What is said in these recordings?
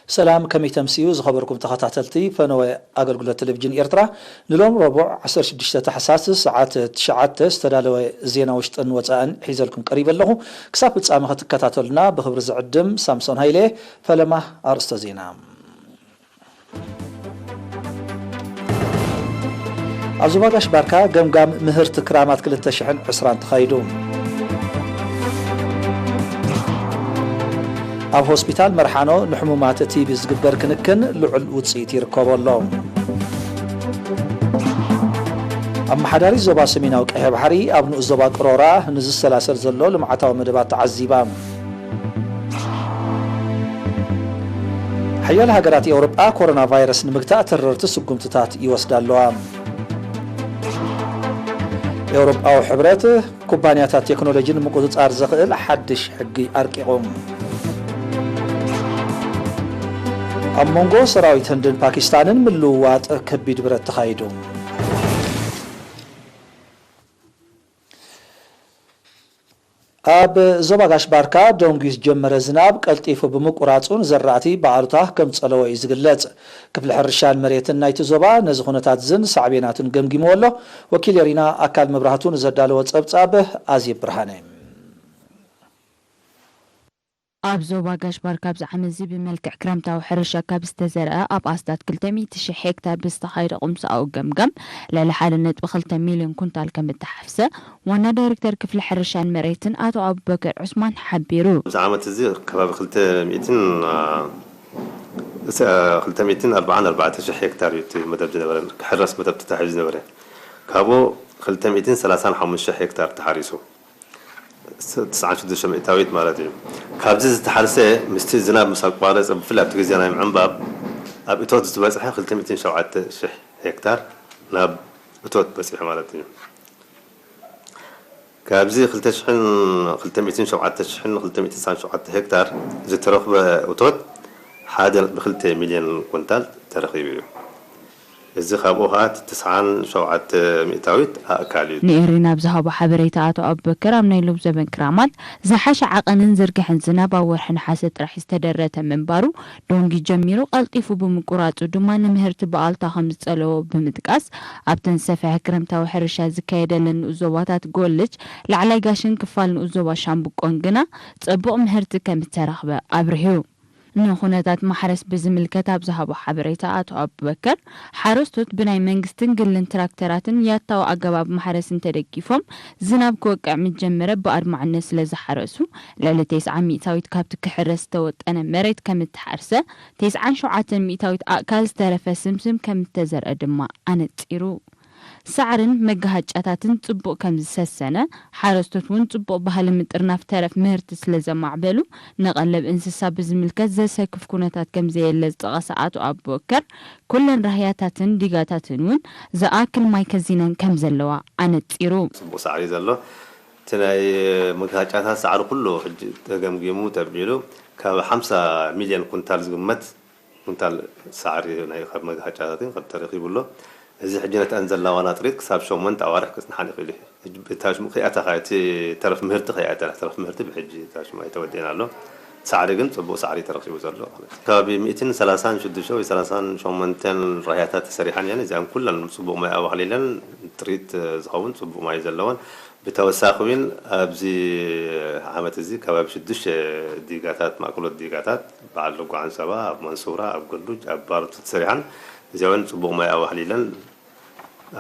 ሰላም፣ ከመይ ተምስዩ ዝኸበርኩም ተኸታተልቲ ፈነወ ኣገልግሎት ቴሌቪዥን ኤርትራ? ንሎም ረቡዕ ዓሰርተ ሽዱሽተ ታሕሳስ ሰዓት ትሽዓተ ዝተዳለወ ዜና ውሽጥን ወጻእን ሒዘልኩም ቀሪበ ኣለኹ። ክሳብ ፍጻመ ክትከታተሉና ብኽብሪ ዝዕድም ሳምሶን ሃይለ። ፈለማ ኣርእስተ ዜና። ኣብ ዞባ ጋሽ ባርካ ገምጋም ምህርቲ ክራማት ክልተ ሽሕን ዕስራን ተኻይዱ። ኣብ ሆስፒታል መርሓኖ ንሕሙማት ቲቢ ዝግበር ክንክን ልዑል ውጽኢት ይርከቦ ኣሎ። ኣመሓዳሪ ዞባ ሰሜናዊ ቀይሕ ባሕሪ ኣብ ንኡስ ዞባ ቅሮራ ንዝሰላሰል ዘሎ ልምዓታዊ መደባት ተዓዚባ። ሓያለ ሃገራት ኤውሮጳ ኮሮና ቫይረስ ንምግታእ ተረርቲ ስጉምትታት ይወስዳ ኣለዋ። ኤውሮጳዊ ሕብረት ኩባንያታት ቴክኖሎጂ ንምቁጽጻር ዘኽእል ሓድሽ ሕጊ ኣርቂቑ። ኣብ መንጎ ሰራዊት ህንድን ፓኪስታንን ምልውዋጥ ከቢድ ብረት ተኻይዱ። ኣብ ዞባ ጋሽ ባርካ ደንጉዩ ዝጀመረ ዝናብ ቀልጢፉ ብምቁራጹ ንዘራእቲ ብኣሉታ ከም ጸለወ እዩ ዝግለጽ። ክፍሊ ሕርሻን መሬትን ናይቲ ዞባ ነዚ ኩነታት ዝን ሳዕቤናቱን ገምጊምዎ ኣሎ። ወኪል የሪና ኣካል መብራህቱ ንዘዳለዎ ጸብጻብ ኣዜብ ብርሃነ። ኣብ ዞባ ጋሽ ባርካ ኣብዚ ዓመት እዚ ብመልክዕ ክረምታዊ ሕርሻ ካብ ዝተዘርአ ኣብ ኣስታት ክልተ ሚእቲ ሺሕ ሄክታር ብዝተኻየደ ቁምሳኣዊ ገምጋም ልዕሊ ሓደ ነጥቢ ክልተ ሚልዮን ኩንታል ከም እተሓፍሰ ዋና ዳይሬክተር ክፍሊ ሕርሻን መሬትን ኣቶ ኣቡበከር ዑስማን ሓቢሩ። ኣብዚ ዓመት እዚ ከባቢ ክልተ ሚእትን፣ አ፣ ስ-፣ አ፣ ክልተ ሚእትን ኣርባዓን ኣርባዕተ ሽሕ ሄክታር እዩ እቲ መደብ ዝነበረ፣ ክሕረስ መደብ ተታሒዙ ዝነበረ። ካብኡ ክልተ ሚእትን ሰላሳን ሓሙሽተ ሽሕ ሄክታር ተሓሪሱ። ስ-፣ ትስዓን ሽዱሽተ ሚእታዊት ማለት እዩ። ካብዚ ዝተሓርሰ ምስቲ ዝናብ ምስ ኣቋረጸ፣ ብፍላይ ኣብቲ ግዜ ናይ ምዕንባብ ኣብ እቶት ዝበጽሐ ክልተ ሚእትን ሸውዓተ ሽሕ ሄክታር ናብ እቶት በጺሑ ማለት እዩ። ካብዚ ክልተ ሽሕን፣ ክልተ ሚእትን ሸውዓተ ሽሕን ክልተ ሚእትን ትስዓን ሸውዓተ ሄክታር ዝተረኽበ እቶት ሓደ ነጥቢ ክልተ ሚልዮን ኩንታል ተረኺቡ እዩ። እዚ ካብኡ ኸኣ እቲ ትስዓን ሸውዓተ ሚእታዊት ኣእካል እዩ። ንኤሪና ኣብ ዝሃቦ ሓበሬታ ኣቶ ኣቡበከር ኣብ ናይ ሎብ ዘበን ክራማት ዝሓሸ ዓቐንን ዝርግሐን ዝናብ ኣብ ወርሒ ነሓሰ ጥራሕ ዝተደረተ ምንባሩ ዶንጊ ጀሚሩ ቀልጢፉ ብምቁራጹ ድማ ንምህርቲ ብኣልታ ከም ዝጸለዎ ብምጥቃስ ኣብተን ዝሰፍሐ ክረምታዊ ሕርሻ ዝካየደለን ንኡስ ዞባታት ጎልጅ፣ ላዕላይ ጋሽን ክፋል ንኡስ ዞባ ሻምብቆን ግና ጸቡቕ ምህርቲ ከም ዝተረኽበ ኣብሪሁ። ንኹነታት ማሕረስ ብዝምልከት ኣብ ዝሃቦ ሓበሬታ ኣቶ ኣቡበከር፣ ሓረስቶት ብናይ መንግስትን ግልን ትራክተራትን ያታዊ ኣገባብ ማሕረስ እንተደጊፎም፣ ዝናብ ክወቅዕ ምስ ጀመረ ብኣድማዕነት ስለ ዝሓረሱ፣ ልዕሊ ተስዓ ሚእታዊት ካብቲ ክሕረስ ዝተወጠነ መሬት ከም እተሓርሰ፣ ተስዓን ሸውዓተን ሚእታዊት ኣእካል ዝተረፈ ስምስም ከም እተዘርአ ድማ ኣነጺሩ። ሳዕርን መጋሃጫታትን ጽቡቕ ከም ዝሰሰነ፣ ሓረስቶት እውን ጽቡቕ ባህሊ ምጥርናፍ ተረፍ ምህርቲ ስለ ዘማዕበሉ፣ ንቐለብ እንስሳ ብዝምልከት ዘሰክፍ ኩነታት ከም ዘየለ ዝጠቐሰ ኣቶ ኣቡበከር፣ ኩለን ራህያታትን ዲጋታትን እውን ዝኣክል ማይ ከዚነን ከም ዘለዋ ኣነጺሩ። ጽቡቕ ሳዕሪ እዩ ዘሎ። እቲ ናይ መጋሃጫታት ሳዕሪ ኩሉ ሕጂ ተገምጊሙ ተቢሉ፣ ካብ ሓምሳ ሚልዮን ኩንታል ዝግመት ኩንታል ሳዕሪ ናይ ካብ መጋሃጫታትን ካብ ተረኺቡ ኣሎ። እዚ ሕጂ ነተን ዘለዋና ጥሪት ክሳብ ሸሞንተ ኣዋርሕ ክጽንሓን ይኽእል እዩ። ሕጂ እታ ሽም-፣ ከይኣተኻ፣ እቲ ተረፍ ምህርቲ ከይኣተና፣ ተረፍ ምህርቲ ብሕጂ እታ ሽም ኣይተወድኤን ኣሎ። ሳዕሪ ግን ጽቡቕ ሳዕሪ ተረኺቡ ዘሎ ማለት እዩ። ከባቢ ሚእትን ሰላሳን ሽዱሽተ ወይ ሰላሳን ሸሞንተን ራህያታት ተሰሪሓን እየን። እዚኣን ኩለን ጽቡቕ ማይ ኣዋህሊለን ጥሪት ዝኸውን ጽቡቕ ማይ ዘለወን። ብተወሳኺ እውን ኣብዚ ዓመት እዚ ከባቢ ሽዱሽተ ዲጋታት፣ ማእከሎት ዲጋታት፣ በዓል ልጓ ዓንሰባ፣ ኣብ መንሱራ፣ ኣብ ገሉጅ፣ ኣብ ባርቱ ተሰሪሓን፣ እዚኣ እውን ጽቡቕ ማይ ኣዋህሊለን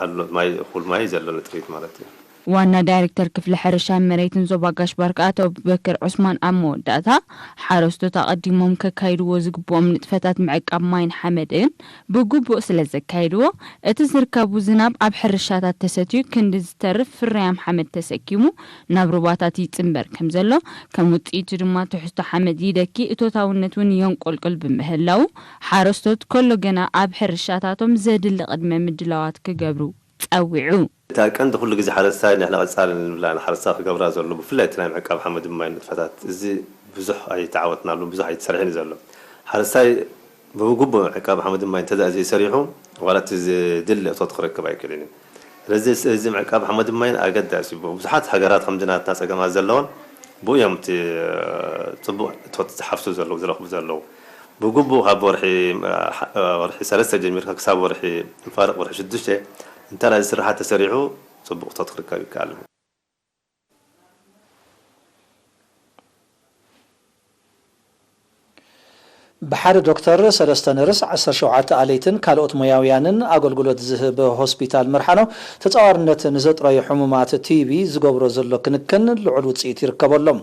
ኣሎ። ማይ፣ እኹል ማይ ዘሎ ንጥሪት ማለት እዩ። ዋና ዳይሬክተር ክፍሊ ሕርሻን መሬትን ዞባ ጋሽ ባርካ ኣቶ ኣቡበከር ዑስማን ኣብ መወዳእታ፣ ሓረስቶት ኣቐዲሞም ከካይድዎ ዝግብኦም ንጥፈታት ምዕቃብ ማይን ሓመድን ብግቡእ ስለ ዘካይድዎ፣ እቲ ዝርከቡ ዝናብ ኣብ ሕርሻታት ተሰትዩ ክንዲ ዝተርፍ ፍርያም ሓመድ ተሰኪሙ ናብ ሩባታት ይጽንበር ከም ዘሎ፣ ከም ውጽኢቱ ድማ ትሕዝቶ ሓመድ ይደኪ፣ እቶታውነት እውን የንቆልቁል ብምህላዉ፣ ሓረስቶት ከሎ ገና ኣብ ሕርሻታቶም ዘድሊ ቅድመ ምድላዋት ክገብሩ ጸዊዑ። እታ ቀንዲ ኩሉ ግዜ ሓረስታይ ንሕና ቀጻሊ ንብላ ንሓረስታ ክገብራ ዘሎ፣ ብፍላይ እቲ ናይ ምዕቃብ ሓመድ ማይ ንጥፈታት፣ እዚ ብዙሕ ኣይተዓወትናሉን፣ ብዙሕ ኣይተሰርሐን እዩ ዘሎ። ሓረስታይ ብግቡእ ምዕቃብ ሓመድ ማይ እንተ ዘይሰሪሑ፣ ዋላ እቲ ዝድለ እቶት ክረክብ ኣይክእልን እዩ። ስለዚ እዚ ምዕቃብ ሓመድ ማይን ኣገዳሲ እዩ። ብዙሓት ሃገራት ከምዚ ናትና ጸገማት ዘለወን ብኡ እዮም እቲ ጽቡቕ እቶት ዝሓፍሱ ዘለዉ፣ ዝረኽቡ ዘለዉ። ብግቡእ ካብ ወርሒ፣ ወርሒ ሰለስተ ጀሚርካ ክሳብ ወርሒ፣ ንፋርቕ ወርሒ ሽዱሽተ እንተላይ ስራሓት ተሰሪሑ፣ ጽቡቕ እቶት ክርከብ ይከኣል። ብሓደ ዶክተር፣ ሰለስተ ነርስ፣ ዓሰርተ ሸውዓተ ኣለይትን ካልኦት ሞያውያንን ኣገልግሎት ዝህብ ሆስፒታል መርሓኖ፣ ተጻዋርነት ንዘጥረዩ ሕሙማት ቲቢ ዝገብሮ ዘሎ ክንክን ልዑል ውጽኢት ይርከበሎም።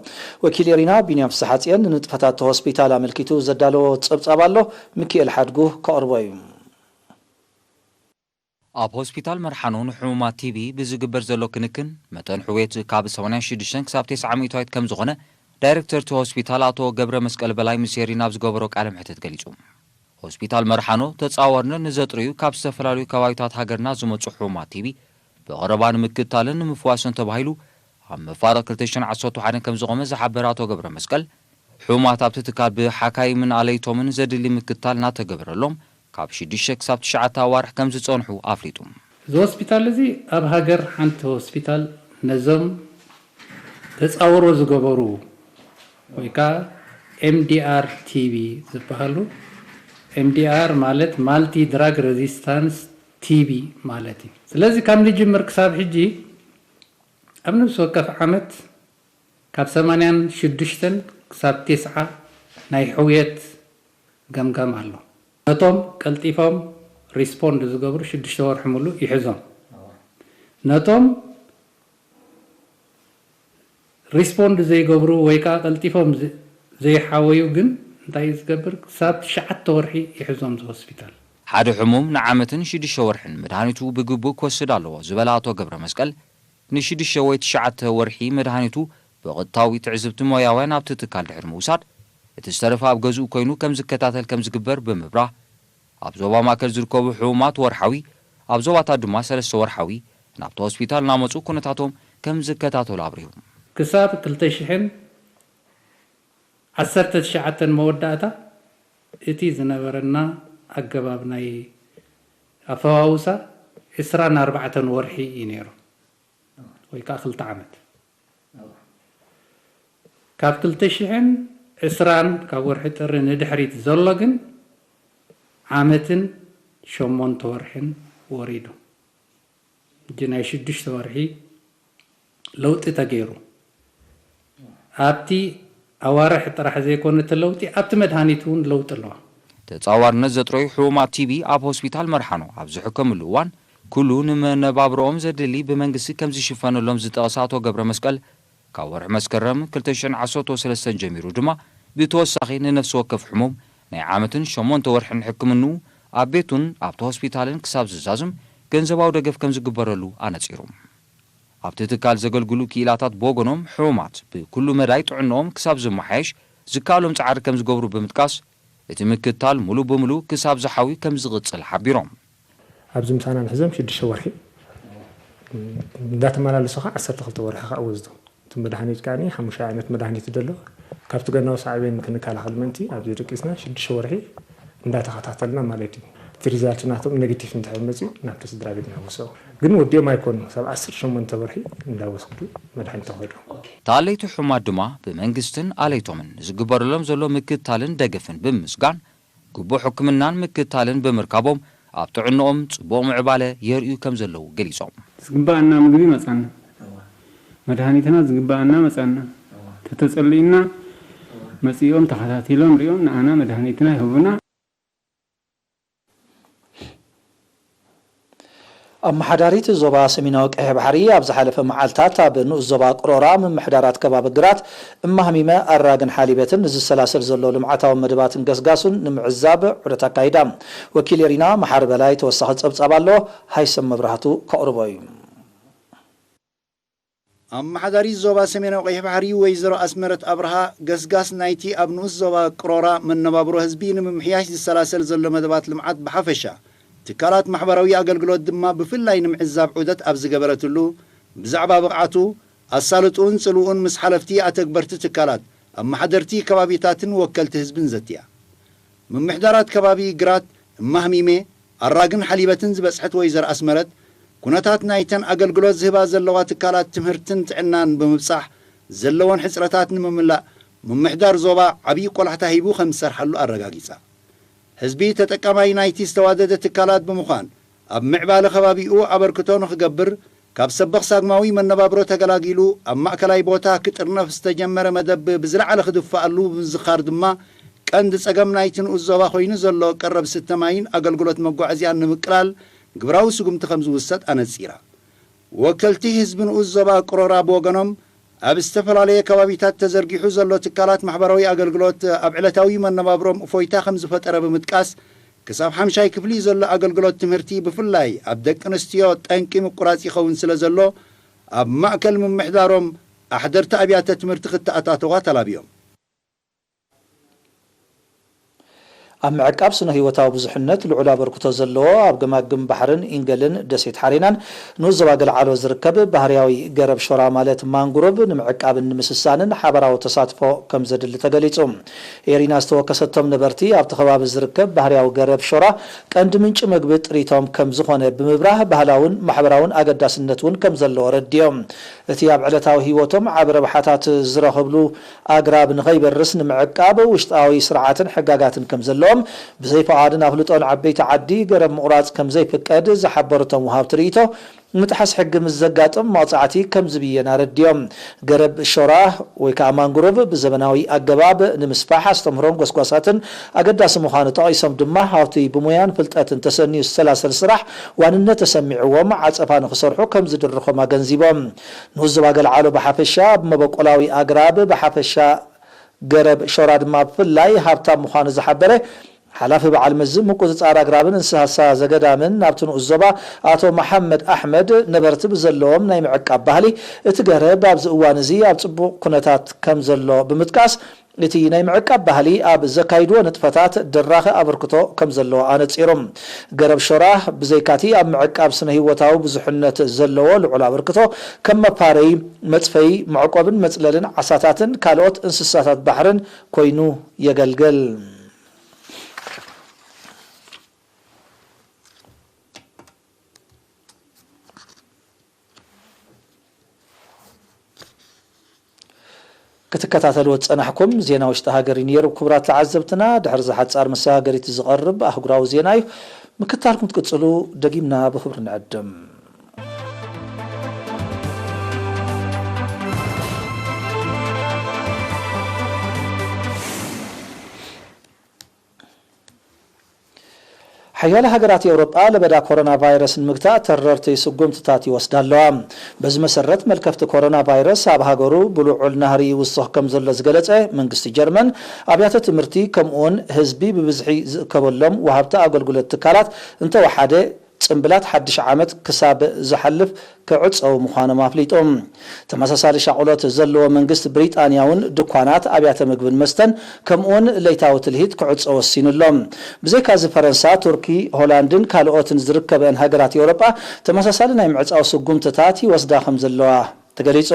ወኪል ኤሪና ቢንያም ፍስሓጽየን ንንጥፈታት ሆስፒታል ኣመልኪቱ ዘዳለዎ ጸብጻብ ኣሎ፣ ሚኪኤል ሓድጉ ከቕርቦ እዩ። ኣብ ሆስፒታል መርሓኖ ንሕሙማት ቲቢ ብዝግበር ዘሎ ክንክን መጠን ሕውየት ካብ ሰማንያን ሽዱሽተን ክሳብ ተስዓ ሚእታዊት ከም ዝኾነ ዳይሬክተር እቲ ሆስፒታል ኣቶ ገብረ መስቀል በላይ ምስ ኤሪና ኣብ ዝገበሮ ቃለ መሕትት ገሊጹ። ሆስፒታል መርሓኖ ተጻዋርነት ንዘጥርዩ ካብ ዝተፈላለዩ ከባቢታት ሃገርና ዝመጹ ሕሙማት ቲቢ ብቐረባ ንምክትታልን ንምፍዋስን ተባሂሉ ኣብ መፋርቕ ክልተ ሽሕን ዓሰርተ ሓደን ከም ዝቖመ ዝሓበረ ኣቶ ገብረ መስቀል፣ ሕሙማት ኣብቲ ትካል ብሓካይምን ኣለይቶምን ዘድሊ ምክትታል እናተገበረሎም ካብ ሽዱሽተ ክሳብ ትሽዓተ ኣዋርሕ ከም ዝጸንሑ ኣፍሊጡ። እዚ ሆስፒታል እዚ ኣብ ሃገር ሓንቲ ሆስፒታል ነዞም ተጻውሮ ዝገበሩ ወይ ከዓ ኤምዲኣር ቲቢ ዝበሃሉ፣ ኤምዲኣር ማለት ማልቲ ድራግ ሬዚስታንስ ቲቢ ማለት እዩ። ስለዚ ካብ ንጅምር ክሳብ ሕጂ ኣብ ነፍሲ ወከፍ ዓመት ካብ ሰማንያን ሽዱሽተን ክሳብ ተስዓ ናይ ሕውየት ገምጋም ኣሎ። ነቶም ቀልጢፎም ሪስፖንድ ዝገብሩ ሽዱሽተ ወርሒ ሙሉእ ይሕዞም። ነቶም ሪስፖንድ ዘይገብሩ ወይ ከዓ ቀልጢፎም ዝ-፣ ዘይሓወዩ ግን እንታይ እዩ ዝገብር? ክሳብ ትሽዓተ ወርሒ ይሕዞም እዚ ሆስፒታል። ሓደ ሕሙም ንዓመትን ሽዱሽተ ወርሕን መድሃኒቱ ብግቡእ ክወስድ ኣለዎ ዝበለ ኣቶ ገብረ መስቀል፣ ንሽዱሽተ ወይ ትሽዓተ ወርሒ መድሃኒቱ ብቐጥታዊ ትዕዝብቲ ሞያውያን ኣብቲ ትካል ድሕሪ ምውሳድ፣ እቲ ዝተረፈ ኣብ ገዝኡ ኮይኑ ከም ዝከታተል ከም ዝግበር ብምብራህ፣ ኣብ ዞባ ማእከል ዝርከቡ ሕሙማት ወርሓዊ፣ ኣብ ዞባታት ድማ ሰለስተ ወርሓዊ ናብቲ ሆስፒታል እናመጹ ኩነታቶም ከም ዝከታተሉ ኣብሪሁ። ክሳብ ክልተ ሽሕን ዓሰርተ ትሽዓተን መወዳእታ እቲ ዝነበረና ኣገባብ ናይ ኣፈዋውሳ ዕስራን ኣርባዕተን ወርሒ እዩ ነይሩ፣ ወይ ከዓ ክልተ ዓመት። ካብ ክልተ ሽሕን ዕስራን ካብ ወርሒ ጥሪ ንድሕሪት ዘሎ ግን ዓመትን ሸሞንተ ወርሕን ወሪዱ። ሕጂ ናይ ሽዱሽተ ወርሒ ለውጢ ተገይሩ። ኣብቲ ኣዋርሕ ጥራሕ ዘይኮነ እቲ ለውጢ፣ ኣብቲ መድሃኒት እውን ለውጢ ኣለዋ። ተጻዋርነት ዘጥረዩ ሕሙማት ቲቢ ኣብ ሆስፒታል መርሓኖ ኣብ ዝሕከምሉ እዋን፣ ኩሉ ንመነባብሮኦም ዘድሊ ብመንግስቲ ከም ዝሽፈነሎም ዝጠቐሰ ኣቶ ገብረ መስቀል፣ ካብ ወርሒ መስከረም ክልተ ሽሕን ዓሰርተ ሰለስተን ጀሚሩ ድማ ብተወሳኺ ንነፍሲ ወከፍ ሕሙም ናይ ዓመትን ሸሞንተ ወርሕን ሕክምንኡ ኣብ ቤቱን ኣብቲ ሆስፒታልን ክሳብ ዝዛዝም ገንዘባዊ ደገፍ ከም ዝግበረሉ ኣነጺሩ። ኣብቲ ትካል ዘገልግሉ ክኢላታት ብወገኖም፣ ሕሙማት ብኩሉ መዳይ ጥዕንኦም ክሳብ ዝመሓየሽ ዝከኣሎም ጻዕሪ ከም ዝገብሩ ብምጥቃስ፣ እቲ ምክትታል ሙሉእ ብምሉእ ክሳብ ዝሓዊ ከም ዝቕጽል ሓቢሮም። ኣብዚ ምሳና ንሕዞም ሽዱሽተ ወርሒ፣ እንዳተመላለሱ ኸዓ ዓሰርተ ክልተ ወርሒ ኸዓ ወስዱ። እቲ መድሃኒት ከኣ ሓሙሽተ ዓይነት መድሃኒት ደሎ። ካብቲ ገናዊ ሳዕቤን ክንከላኸል ምእንቲ ኣብዚ ደቂስና ሽዱሽተ ወርሒ እንዳተኸታተልና ማለት እዩ። እቲ ሪዛልት ናቶም ኔጌቲቭ እንድሕር መፅዩ ናብቲ ስድራ ቤት እናወሰዱ። ግን ወዲኦም ኣይኮኑ፣ ክሳብ ዓሰርተ ሸሞንተ ወርሒ እንዳወሰዱ መድሃኒት ተኸዱ። ተኣለይቲ ሕሙማት ድማ ብመንግስትን ኣለይቶምን ዝግበረሎም ዘሎ ምክትታልን ደገፍን ብምምስጋን፣ ግቡእ ሕክምናን ምክትታልን ብምርካቦም ኣብ ጥዕንኦም ጽቡቕ ምዕባለ የርእዩ ከም ዘለዉ ገሊጾም። ዝግበኣና ምግቢ መጻና፣ መድሃኒትና ዝግበኣና መጻና፣ ተተጸሊእና መጺኦም ተኸታቲሎም ሪኦም ንኣና መድሃኒትና ይህቡና። ኣመሓዳሪት ዞባ ሰሜናዊ ቀይሕ ባሕሪ ኣብ ዝሓለፈ መዓልታት ኣብ ንኡስ ዞባ ቅሮራ ምምሕዳራት ከባቢ ግራት እማህሚመ ኣራግን ሓሊበትን ንዝሰላሰል ዘሎ ልምዓታዊ መደባትን ገስጋሱን ንምዕዛብ ዑደት ኣካይዳ። ወኪል ኤሪና መሓሪ በላይ ተወሳኺ ጸብጻብ ኣሎ፣ ሃይሰም መብራህቱ ከቕርቦ እዩ። ኣመሓዳሪት ዞባ ሰሜናዊ ቀይሕ ባሕሪ ወይዘሮ ኣስመረት ኣብርሃ፣ ገስጋስ ናይቲ ኣብ ንኡስ ዞባ ቅሮራ መነባብሮ ህዝቢ ንምምሕያሽ ዝሰላሰል ዘሎ መደባት ልምዓት ብሓፈሻ፣ ትካላት ማሕበራዊ ኣገልግሎት ድማ ብፍላይ ንምዕዛብ ዑደት ኣብ ዝገበረትሉ፣ ብዛዕባ ብቕዓቱ፣ ኣሳልጥኡን ጽልኡን ምስ ሓለፍቲ ኣተግበርቲ ትካላት፣ ኣመሓደርቲ ከባቢታትን ወከልቲ ህዝብን ዘትያ። ምምሕዳራት ከባቢ ግራት፣ እማህሚሜ፣ ኣራግን ሓሊበትን ዝበጽሐት ወይዘሮ ኣስመረት፣ ኩነታት ናይተን ኣገልግሎት ዝህባ ዘለዋ ትካላት ትምህርትን ጥዕናን ብምብጻሕ ዘለወን ሕጽረታት ንምምላእ ምምሕዳር ዞባ ዓብዪ ቆላሕታ ሂቡ ከም ዝሰርሓሉ ኣረጋጊጻ። ህዝቢ ተጠቃማይ ናይቲ ዝተዋደደ ትካላት ብምዃን፣ ኣብ ምዕባለ ከባቢኡ ኣበርክቶ ንኽገብር፣ ካብ ሰበኽ ሳግማዊ መነባብሮ ተገላጊሉ ኣብ ማእከላይ ቦታ ክጥርነፍ ዝተጀመረ መደብ ብዝለዓለ ክድፋኣሉ ብምዝኻር ድማ፣ ቀንዲ ጸገም ናይቲ ንኡስ ዞባ ኮይኑ ዘሎ ቀረብ ስተ ማይን ኣገልግሎት መጓዓዝያን ንምቅላል ግብራዊ ስጉምቲ ከም ዝውሰድ ኣነጺራ። ወከልቲ ህዝቢ ንኡስ ዞባ ቅሮራ ብወገኖም፣ ኣብ ዝተፈላለየ ከባቢታት ተዘርጊሑ ዘሎ ትካላት ማሕበራዊ ኣገልግሎት ኣብ ዕለታዊ መነባብሮም እፎይታ ከም ዝፈጠረ ብምጥቃስ፣ ክሳብ ሓምሻይ ክፍሊ ዘሎ ኣገልግሎት ትምህርቲ ብፍላይ ኣብ ደቂ ኣንስትዮ ጠንቂ ምቁራጽ ይኸውን ስለ ዘሎ፣ ኣብ ማእከል ምምሕዳሮም ኣሕደርቲ ኣብያተ ትምህርቲ ክተኣታተዋ ተላብዮም። ኣብ ምዕቃብ ስነ ህይወታዊ ብዙሕነት ልዑል ኣበርክቶ ዘለዎ፣ ኣብ ገማግም ባሕርን ኢንገልን ደሴት ሓሬናን ንኡስ ዞባ ገልዓሎ ዝርከብ ባህርያዊ ገረብ ሾራ ማለት ማንግሮቭ ንምዕቃብን ንምስሳንን ሓባራዊ ተሳትፎ ከም ዘድሊ ተገሊጹ። ኤሪና ዝተወከሰቶም ነበርቲ ኣብቲ ከባቢ ዝርከብ ባህርያዊ ገረብ ሾራ ቀንዲ ምንጪ መግቢ ጥሪቶም ከም ዝኾነ ብምብራህ፣ ባህላውን ማሕበራውን ኣገዳስነት እውን ከም ዘለዎ ረድዮም። እቲ ኣብ ዕለታዊ ህይወቶም ዓቢ ረብሓታት ዝረኽብሉ ኣግራብ ንኸይበርስ ንምዕቃብ ውሽጣዊ ስርዓትን ሕጋጋትን ከም ዘለዎም፣ ብዘይ ፍቓድን ኣፍልጦን ዓበይቲ ዓዲ ገረብ ምቑራጽ ከም ዘይፍቀድ ዝሓበሩ እቶም ወሃብቲ ርእይቶ፣ ምጥሓስ ሕጊ ምስ ዘጋጥም መቕጻዕቲ ከም ዝብየን ኣረዲኦም። ገረብ ሾራ ወይ ከዓ ማንግሮቭ ብዘበናዊ ኣገባብ ንምስፋሕ ኣስተምህሮን ጎስጓሳትን ኣገዳሲ ምዃኑ ጠቒሶም ድማ፣ ሃብቲ ብሞያን ፍልጠትን ተሰንዩ ዝሰላሰል ስራሕ ዋንነት ተሰሚዕዎም ዓጸፋ ንኽሰርሑ ከም ዝድርኾም ኣገንዚቦም። ንኡስ ዞባ ገልዓሎ ብሓፈሻ፣ ኣብ መበቆላዊ ኣግራብ ብሓፈሻ፣ ገረብ ሾራ ድማ ብፍላይ ሃብታም ምዃኑ ዝሓበረ ሓላፊ በዓል መዚ ምቁጽጻር ኣግራብን እንስሳ ዘገዳምን ናብቲ ንኡስ ዞባ ኣቶ መሓመድ ኣሕመድ፣ ነበርቲ ብዘለዎም ናይ ምዕቃብ ባህሊ፣ እቲ ገረብ ኣብዚ እዋን እዚ ኣብ ጽቡቕ ኩነታት ከም ዘሎ ብምጥቃስ፣ እቲ ናይ ምዕቃብ ባህሊ ኣብ ዘካይድዎ ንጥፈታት ደራኺ ኣበርክቶ ከም ዘለዎ ኣነጺሮም። ገረብ ሾራ ብዘይካቲ ኣብ ምዕቃብ ስነ ህይወታዊ ብዙሕነት ዘለዎ ልዑል ኣበርክቶ፣ ከም መፋረዪ፣ መጽፈዪ፣ መዕቆብን መጽለልን ዓሳታትን ካልኦት እንስሳታት ባሕርን ኮይኑ የገልግል። ክትከታተልዎ ዝጸናሕኩም ዜና ውሽጢ ሃገር እዩ ነይሩ። ክቡራት ተዓዘብትና፣ ድሕሪ እዚ ሓጻር መሰጋገሪት ዝቐርብ ኣህጉራዊ ዜና እዩ። ምክታልኩም ትቅጽሉ ደጊምና ብኽብሪ ንዕድም። ሓያለ ሃገራት ኤውሮጳ ለበዳ ኮሮና ቫይረስ ንምግታእ ተረርቲ ስጉምትታት ይወስዳ ኣለዋ። በዚ መሰረት፣ መልከፍቲ ኮሮና ቫይረስ ኣብ ሃገሩ ብልዑል ናህሪ ይውስኽ ከም ዘሎ ዝገለጸ መንግስቲ ጀርመን፣ ኣብያተ ትምህርቲ ከምኡውን ህዝቢ ብብዝሒ ዝእከበሎም ወሃብቲ ኣገልግሎት ትካላት እንተወሓደ ጽምብላት ሓድሽ ዓመት ክሳብ ዝሓልፍ ክዕጸው ምዃኖም ኣፍሊጡ። ተመሳሳሊ ሻቕሎት ዘለዎ መንግስቲ ብሪጣንያ እውን ድኳናት፣ ኣብያተ ምግብን መስተን ከምኡውን ለይታዊ ትልሂት ክዕጸው ወሲኑ ኣሎ። ብዘይካዚ ፈረንሳ፣ ቱርኪ፣ ሆላንድን ካልኦትን ዝርከበአን ሃገራት ኤውሮጳ ተመሳሳሊ ናይ ምዕጻው ስጉምትታት ይወስዳ ከም ዘለዋ ተገሊጹ።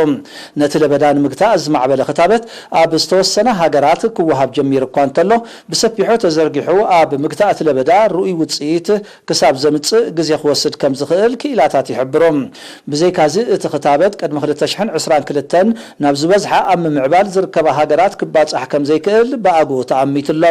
ነቲ ለበዳ ንምግታእ ዝማዕበለ ክታበት ኣብ ዝተወሰነ ሃገራት ክወሃብ ጀሚሩ እኳ እንተሎ፣ ብሰፊሑ ተዘርጊሑ ኣብ ምግታእ እቲ ለበዳ ርኡይ ውጽኢት ክሳብ ዘምጽእ ግዜ ክወስድ ከም ዝኽእል ክኢላታት ይሕብሩ። ብዘይካዚ፣ እቲ ክታበት ቅድሚ ክልተ ሽሕን ዕስራን ክልተን ናብ ዝበዝሓ ኣብ ምምዕባል ዝርከባ ሃገራት ክባጻሕ ከም ዘይክእል ብኣግኡ ተኣሚቱ ኣሎ።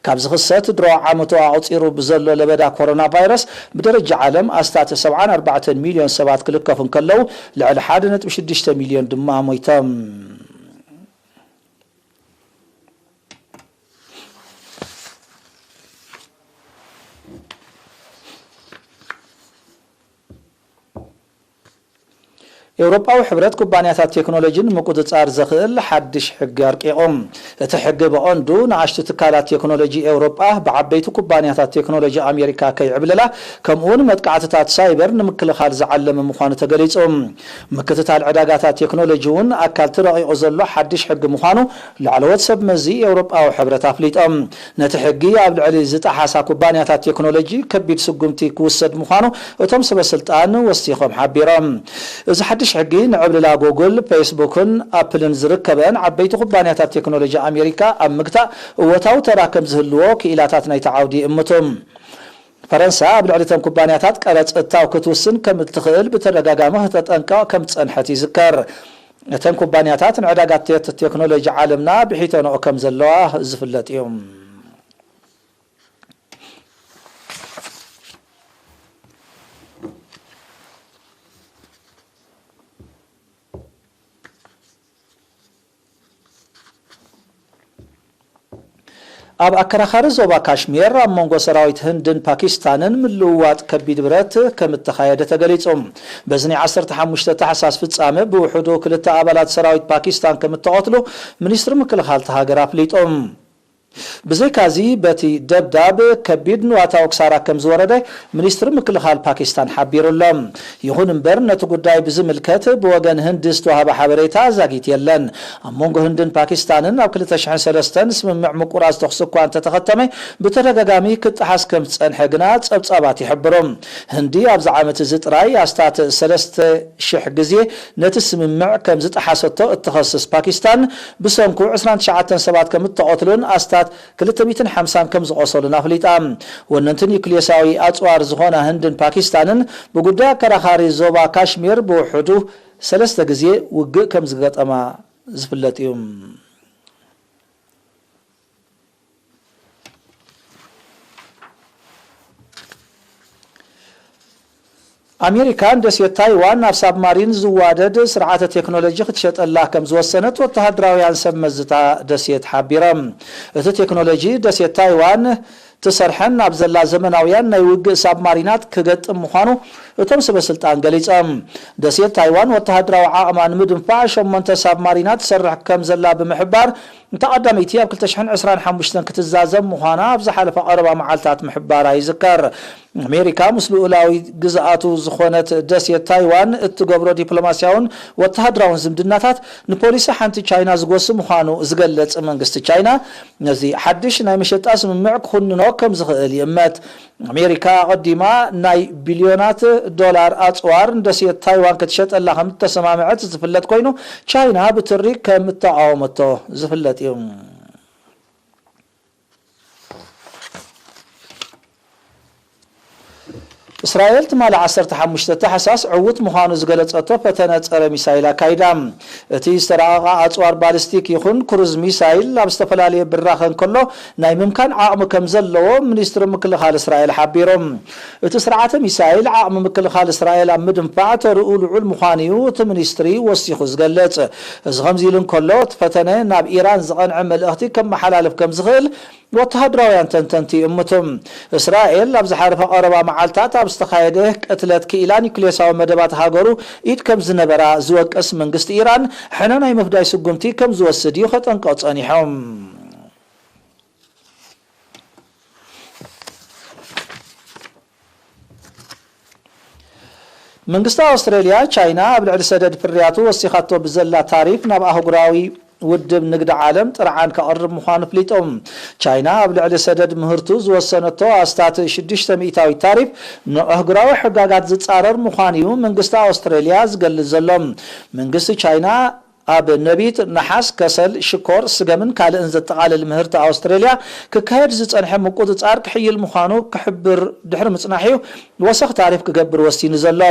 ካብ ዝኽሰት ድሮ ዓመቱ ኣቑጺሩ ብዘሎ ለበዳ ኮሮና ቫይረስ፣ ብደረጃ ዓለም ኣስታት ሰብዓን ኣርባዕተን ሚልዮን ሰባት ክልከፉ እንከለዉ፣ ልዕሊ ሓደ ነጥቢ ሽዱሽተ ሚልዮን ድማ ሞይቶም። ኤውሮጳዊ ሕብረት ኩባንያታት ቴክኖሎጂ ንምቁጽጻር ዘኽእል ሓድሽ ሕጊ ኣርቂቑ። እቲ ሕጊ ብቐንዱ ንኣሽቱ ትካላት ቴክኖሎጂ ኤውሮጳ ብዓበይቲ ኩባንያታት ቴክኖሎጂ ኣሜሪካ ከይዕብለላ፣ ከምኡውን መጥቃዕትታት ሳይበር ንምክልኻል ዝዓለመ ምዃኑ ተገሊጹ። ምክትታል ዕዳጋታት ቴክኖሎጂ እውን ኣካል እቲ ረቂቑ ዘሎ ሓድሽ ሕጊ ምዃኑ ላዕለዎት ሰብ መዚ ኤውሮጳዊ ሕብረት ኣፍሊጦም። ነቲ ሕጊ ኣብ ልዕሊ ዝጠሓሳ ኩባንያታት ቴክኖሎጂ ከቢድ ስጉምቲ ክውሰድ ምዃኑ እቶም ሰበ ስልጣን ወሲኾም ሓቢሮም። እዚ ሓድሽ ሕጊ ንዕብልላ ጉግል፣ ፌስቡክን ኣፕልን ዝርከበን ዓበይቲ ኩባንያታት ቴክኖሎጂ ኣሜሪካ ኣብ ምግታእ እወታዊ ተራ ከም ዝህልዎ ክኢላታት ናይቲ ዓውዲ ይእምቱ። ፈረንሳ ኣብ ልዕሊ እተን ኩባንያታት ቀረጽ እታው ክትውስን ከም እትኽእል ብተደጋጋሚ ከተጠንቅቕ ከም ዝጸንሐት ይዝከር። እተን ኩባንያታት ንዕዳጋታት ቴክኖሎጂ ዓለምና ብሒተንኦ ከም ዘለዋ ዝፍለጥ እዩ። ኣብ ኣከራኻሪ ዞባ ካሽሚር ኣብ መንጎ ሰራዊት ህንድን ፓኪስታንን ምልውዋጥ ከቢድ ብረት ከም እተኻየደ ተገሊጹ። በዚ ናይ ዓሰርተ ሓሙሽተ ታሕሳስ ፍጻመ ብውሕዱ ክልተ ኣባላት ሰራዊት ፓኪስታን ከም እተቐትሉ ሚኒስትሪ ምክልኻል እታ ሃገር ኣፍሊጡ። ብዘይካዚ በቲ ደብዳብ ከቢድ ንዋታዊ ክሳራ ከም ዝወረደ ሚኒስትሪ ምክልኻል ፓኪስታን ሓቢሩ ኣሎ። ይኹን እምበር ነቲ ጉዳይ ብዝምልከት ብወገን ህንዲ ዝተዋህበ ሓበሬታ ዛጊት የለን። ኣብ መንጎ ህንድን ፓኪስታንን ኣብ ክልተ ሽሕን ሰለስተን ስምምዕ ምቁራጽ ተኹሲ እኳ እንተተኸተመ ብተደጋጋሚ ክጠሓስ ከም ዝጸንሐ ግና ጸብጻባት ይሕብሩ። ህንዲ ኣብዚ ዓመት እዚ ጥራይ ኣስታት ሰለስተ ሽሕ ግዜ ነቲ ስምምዕ ከም ዝጠሓሰቶ እትኸስስ ፓኪስታን ብሰንኩ ዕስራን ትሽዓተን ሰባት ከም እተቐትሉን ኣስታት ክልተ ሚእትን ሓምሳን ከም ዝቖሰሉን ኣፍሊጣ። ወነንቲ ኒውክልየሳዊ ኣጽዋር ዝኾና ህንድን ፓኪስታንን ብጉዳይ ኣከራኻሪ ዞባ ካሽሚር ብውሕዱ ሰለስተ ግዜ ውግእ ከም ዝገጠማ ዝፍለጥ እዩ። ኣሜሪካ ንደሴት ታይዋን ናብ ሳብማሪን ዝዋደድ ስርዓተ ቴክኖሎጂ ክትሸጠላ ከም ዝወሰነት ወተሃደራውያን ሰብ መዝታ ደሴት ሓቢሮም። እቲ ቴክኖሎጂ ደሴት ታይዋን ትሰርሐን ኣብ ዘላ ዘመናውያን ናይ ውግእ ሳብማሪናት ክገጥም ምዃኑ እቶም ሰበ ስልጣን ገሊጾም። ደሴት ታይዋን ወተሃደራዊ ዓቕማ ንምድንፋዕ ሸሞንተ ሳብማሪናት ትሰርሕ ከም ዘላ ብምሕባር፣ እታ ቀዳመይቲ ኣብ ክልተ ሽሕን ዕስራን ሓሙሽተን ክትዛዘም ምዃና ኣብ ዝሓለፈ ቀረባ መዓልታት ምሕባራ ይዝከር። ኣሜሪካ ምስ ልኡላዊ ግዝኣቱ ዝኾነት ደሴት ታይዋን እትገብሮ ዲፕሎማስያውን ወተሃደራውን ዝምድናታት ንፖሊሲ ሓንቲ ቻይና ዝጎሲ ምዃኑ ዝገልጽ መንግስቲ ቻይና፣ ነዚ ሓድሽ ናይ መሸጣ ስምምዕ ክኹንኖ ከም ዝኽእል ይእመት። ኣሜሪካ ኣቐዲማ ናይ ቢልዮናት ዶላር ኣጽዋር ንደሴት ታይዋን ክትሸጠላ ከም እተሰማምዐት ዝፍለጥ ኮይኑ፣ ቻይና ብትሪ ከም እተቓወመቶ ዝፍለጥ እዩ። እስራኤል ትማሊ ዓሰርተ ሓሙሽተ ታሕሳስ ዕዉት ምዃኑ ዝገለጸቶ ፈተነ ጸረ ሚሳይል ኣካይዳ። እቲ ዝተራቐቐ ኣጽዋር ባሊስቲክ ይኹን ክሩዝ ሚሳይል ኣብ ዝተፈላለየ ብራኸ እንከሎ ናይ ምምካን ዓቕሚ ከም ዘለዎ ሚኒስትሪ ምክልኻል እስራኤል ሓቢሩ። እቲ ስርዓተ ሚሳይል ዓቕሚ ምክልኻል እስራኤል ኣብ ምድንፋዕ ተርኡ ልዑል ምዃኑ እዩ እቲ ሚኒስትሪ ወሲኹ ዝገልጽ። እዚ ከምዚ ኢሉ እንከሎ፣ እቲ ፈተነ ናብ ኢራን ዝቐንዐ መልእኽቲ ከመሓላልፍ ከም ዝኽእል ወተሃደራውያን ተንተንቲ ይእምቱ። እስራኤል ኣብ ዝሓለፈ ቀረባ መዓልታት ኣብ ዝተኻየደ ቅትለት ክኢላ ኒውክሌሳዊ መደባት ሃገሩ ኢድ ከም ዝነበራ ዝወቅስ መንግስቲ ኢራን፣ ሕነ ናይ ምፍዳይ ስጉምቲ ከም ዝወስድ እዩ ከጠንቅቕ ጸኒሑ። መንግስቲ ኣውስትሬልያ፣ ቻይና ኣብ ልዕሊ ሰደድ ፍርያቱ ወሲኻቶ ብዘላ ታሪፍ ናብ ኣህጉራዊ ውድብ ንግዲ ዓለም ጥርዓን ከቕርብ ምዃኑ ኣፍሊጡ። ቻይና ኣብ ልዕሊ ሰደድ ምህርቱ ዝወሰነቶ ኣስታት ሽዱሽተ ሚእታዊት ታሪፍ ንኣህጉራዊ ሕጋጋት ዝጻረር ምዃኑ እዩ መንግስቲ ኣውስትሬልያ ዝገልጽ ዘሎ። መንግስቲ ቻይና ኣብ ነቢት፣ ነሓስ፣ ከሰል፣ ሽኮር፣ ስገምን ካልእን ዘጠቓልል ምህርቲ ኣውስትሬልያ ክካየድ ዝጸንሐ ምቁጽጻር ክሕይል ምዃኑ ክሕብር ድሕሪ ምጽናሕ እዩ ወሰኽ ታሪፍ ክገብር ወሲኑ ዘሎ።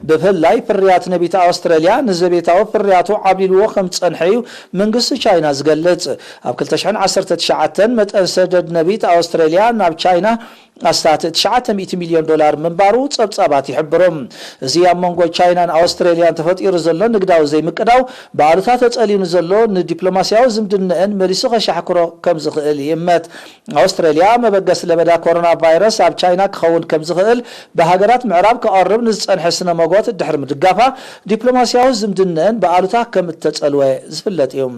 ብፍላይ ፍርያት ነቢት ኣውስትራልያ ንዘቤታዊ ፍርያቱ ዓብሊልዎ ከም ዝጸንሐ እዩ መንግስቲ ቻይና ዝገልጽ። ኣብ ክልተ ሽሕን ዓሰርተ ትሽዓተን መጠን ሰደድ ነቢት ኣውስትራልያ ናብ ቻይና ኣስታት ትሽዓተ ሚእቲ ሚልዮን ዶላር ምንባሩ ጸብጻባት ይሕብሩ። እዚ ኣብ መንጎ ቻይናን ኣውስትራልያን ተፈጢሩ ዘሎ ንግዳዊ ዘይምቅዳው ብኣሉታ ተጸልዩ ንዘሎ ንዲፕሎማስያዊ ዝምድነአን መሊሱ ከሻሕክሮ ከም ዝኽእል ይእመት። ኣውስትራልያ መበገሲ ለበዳ ኮሮና ቫይረስ ኣብ ቻይና ክኸውን ከም ዝኽእል ብሃገራት ምዕራብ ክቐርብ ንዝጸንሐ ስነ መጎት ድሕሪ ምድጋፋ፣ ዲፕሎማስያዊ ዝምድነአን ብኣሉታ ከም እተጸልወ ዝፍለጥ እዩ።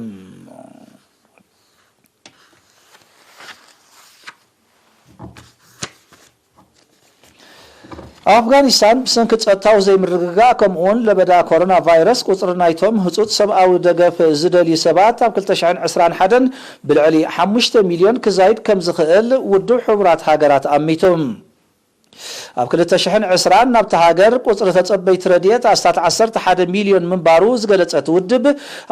ኣፍጋኒስታን ብሰንኪ ጸጥታዊ ዘይምርግጋእ ከምኡውን ለበዳ ኮሮና ቫይረስ ቁጽሪ ናይቶም ህጹጽ ሰብኣዊ ደገፍ ዝደልዩ ሰባት ኣብ ክልተ ሽሕን ዕስራን ሓደን ብልዕሊ ሓሙሽተ ሚልዮን ክዛይድ ከም ዝኽእል ውድብ ሕቡራት ሃገራት ኣሚቱ። ኣብ ክልተ ሽሕን ዕስራን ናብታ ሃገር ቁጽሪ ተጸበይቲ ረድኤት ኣስታት ዓሰርተ ሓደ ሚልዮን ምንባሩ ዝገለጸ እቲ ውድብ፣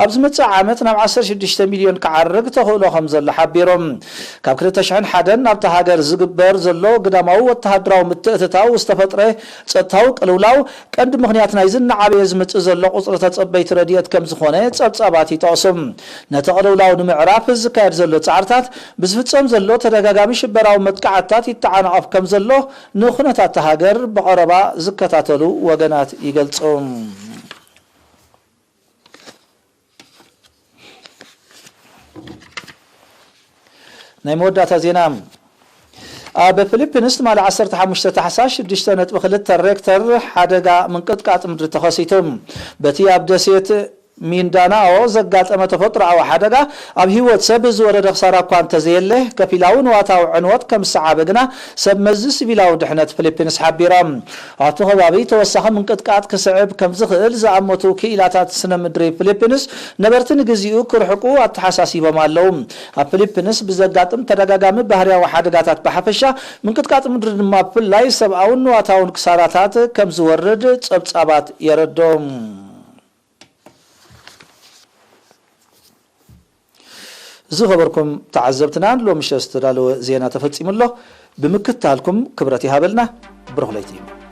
ኣብ ዝመጽእ ዓመት ናብ ዓሰርተ ሽዱሽተ ሚልዮን ክዓርግ ተኽእሎ ከም ዘሎ ሓቢሮም። ካብ ክልተ ሽሕን ሓደን ናብታ ሃገር ዝግበር ዘሎ ግዳማዊ ወተሃደራዊ ምትእትታው ዝተፈጥረ ጸጥታዊ ቅልውላው ቀንዲ ምኽንያት ናይዚ እናዓበየ ዝመጽእ ዘሎ ቁጽሪ ተጸበይቲ ረድኤት ከም ዝኾነ ጸብጻባት ይጠቕሱ። ነቲ ቅልውላው ንምዕራፍ ዝካየድ ዘሎ ጻዕርታት ብዝፍጸም ዘሎ ተደጋጋሚ ሽበራዊ መጥቃዕትታት ይተዓናቐፍ ከም ዘሎ ንኹነታት እታ ሃገር ብቐረባ ዝከታተሉ ወገናት ይገልጹ። ናይ መወዳእታ ዜና። ኣብ ፊሊፒንስ ትማሊ ዓሰርተ ሓሙሽተ ታሕሳስ ሽዱሽተ ነጥቢ ክልተ ሬክተር ሓደጋ ምንቅጥቃጥ ምድሪ ተኸሲቱ። በቲ ኣብ ደሴት ሚንዳናኦ ዘጋጠመ ተፈጥሮኣዊ ሓደጋ ኣብ ህይወት ሰብ ዝወረደ ክሳራ እኳ እንተዘየለ፣ ከፊላዊ ንዋታዊ ዕንወት ከም ዝሰዓበ ግና ሰብ መዚ ሲቪላዊ ድሕነት ፊሊፒንስ ሓቢሮም። ኣብቲ ከባቢ ተወሳኺ ምንቅጥቃጥ ክስዕብ ከም ዝኽእል ዝኣመቱ ክኢላታት ስነ ምድሪ ፊሊፒንስ ነበርቲ ንግዚኡ ክርሕቁ ኣተሓሳሲቦም ኣለዉ። ኣብ ፊሊፒንስ ብዘጋጥም ተደጋጋሚ ባህርያዊ ሓደጋታት ብሓፈሻ፣ ምንቅጥቃጥ ምድሪ ድማ ብፍላይ ሰብኣውን ንዋታውን ክሳራታት ከም ዝወርድ ጸብጻባት የረድኡ። ዝኸበርኩም ተዓዘብትና፣ ሎሚ ምሸት ዝተዳለወ ዜና ተፈጺሙ ኣሎ። ብምክትታልኩም ክብረት ይሃበልና። ብሩኽ ለይቲ።